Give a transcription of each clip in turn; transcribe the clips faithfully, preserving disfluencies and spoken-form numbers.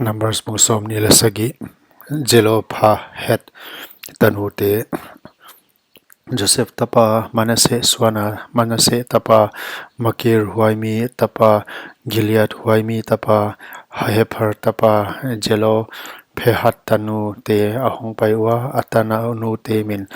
Numbers bung sawmnih leh sagih. Zelophehad tanute: Joseph tapa Manasseh suana, Manasseh tapa Makir huaimi tapa, Gilead huaimi tapa, Hefer tapa. Zelophehad tanute a hongpai ua, a tanute min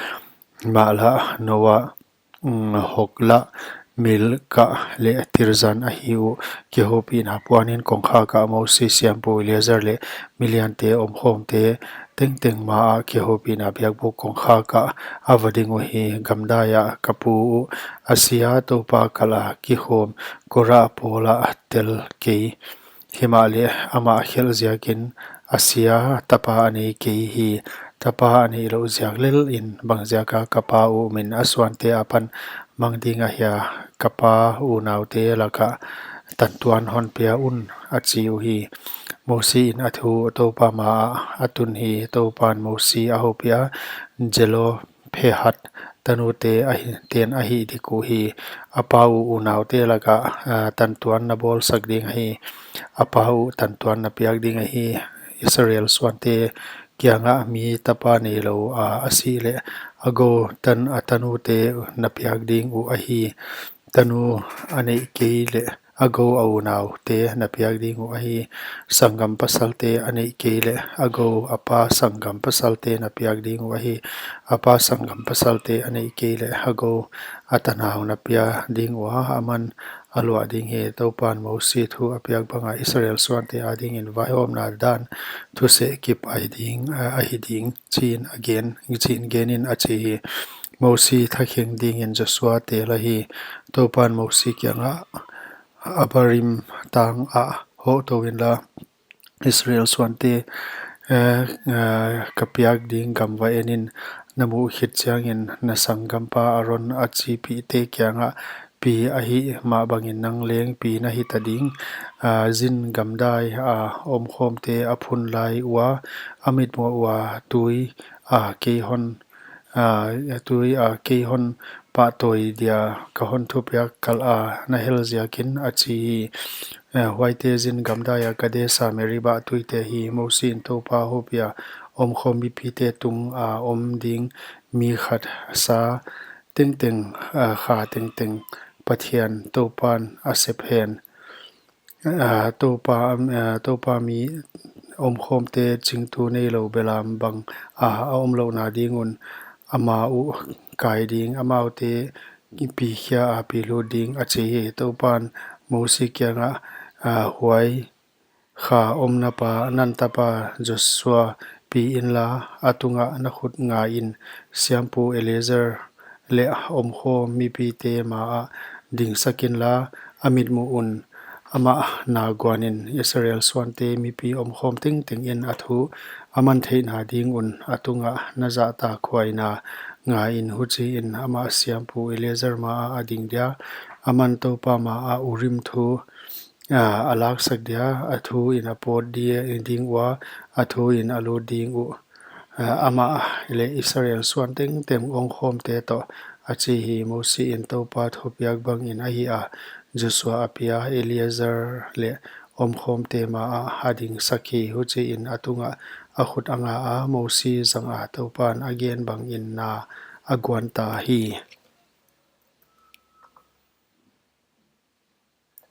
Mahlah, Noah, mm, Hoglah, Milkah leh Tirzah ahi uh. Kihoupihna puanin kongkhak ah Mosi, siampu Eleazar leh miliante omkhawmte tengteng ma ah kihoupihna biakbuk kongkhak ah a va ding uhi. Gamdai ah ka pu uh a si a, Toupa kal a kikhawm Korah pawl ah tel kei. Himahleh amah khelh ziakin a si a, tapa a nei kei hi. Tapa a neih louh ziak lel in bangziak a ka pa uh min a suante apan mang ding ahia? Ka pa unaute lak ah tantuan hon pia un, a chi uhi. Mosi in a thu Toupa ma ah a tun hi. Toupan Mosi a houpih a, Zelophehad tanute ahi, ten a hih dik uhi. A pa uh unaute lak ah, ah, tantuan na bawlsak ding ahi. A pa uh tantuan na piak ding ahi. Israel suante kiang ah mi tapa neilou a a sih leh, a gou tan a tanute na piak ding uh ahi. Tanu a neih kei leh a gou a unaute na piak ding uh ahi. Sanggam pasalte a neih kei leh a gou a pa sanggam pasalte na piak ding uh ahi. A pa sanggam pasalte a neih kei leh a gou a tanau na pia ding ua, aman a luah ding hi. Toupan Mosi thu a piak bang a Israel suante adingin vaihawmna dan thuseh kip ahi ding, ahi ding, chiin a gen, chiin genin a chi hi. Mosi thakheng dingin Joshua tel ahi. Toupan Mosi kiang ah, Abarim tang ah hoh tou inla, Israel suante, eh, eh, ka piak ding gam va en in. Na muh khit chiangin na sanggampa Aaron a chipihte kiang ah pi ahih mah bangin nang leng pi na hita ding. Ah, Zin gamdai a omkhawmte a phun lai ua, a mitmuh ua tui a kei hon ah, tui a kei hon pahtawi dia ka hon thupiak kal a na hel ziakin, a chi hi. Eh, huaite Zin gamdai a Kadesh a Meribah tuite hi. Mosi in Toupa houpih a omkhawm mipite tung a om ding mi khat sa tengteng, ah, kha tengteng Pathian Toupan a sep hen. Ah, Toupa, ah, Toupa mi omkhawmte chingtu neilou belam bang a, a omlouhna ding un amau uh kai ding, amaute pi khia a pi lut ding, a chi hi. Toupan Mosi kiang ah, ah, huai kha omna pa Nun tapa Joshua pi inla, a tungah na khut nga in, siampu Eleazar leh omkhawm mipite ma ah dingsak inla, a mitmuh un amah na guan in. Israel suante mipi omkhawm tengteng in a thu a man theihna ding un a tungah na zahtakhuaina nga in. Huchiin amah siampu Eleazar ma ah a ding dia, aman Toupa ma ah Urim thu, ah, a laksak dia, a thu in a pawt di-, ding ua, a thu in a lut ding uh. Ah, amah leh Israel suan tengteng omkhawmte toh, a chi hi. Mosi in Toupa thupiak bangin ahi a, Joshua a pia, Eleazar leh omkhawmte ma ah a dingsak hi. Huchiin a tungah a khut a nga a, Mosi zang a, Toupan a gen bangin na a guan ta hi.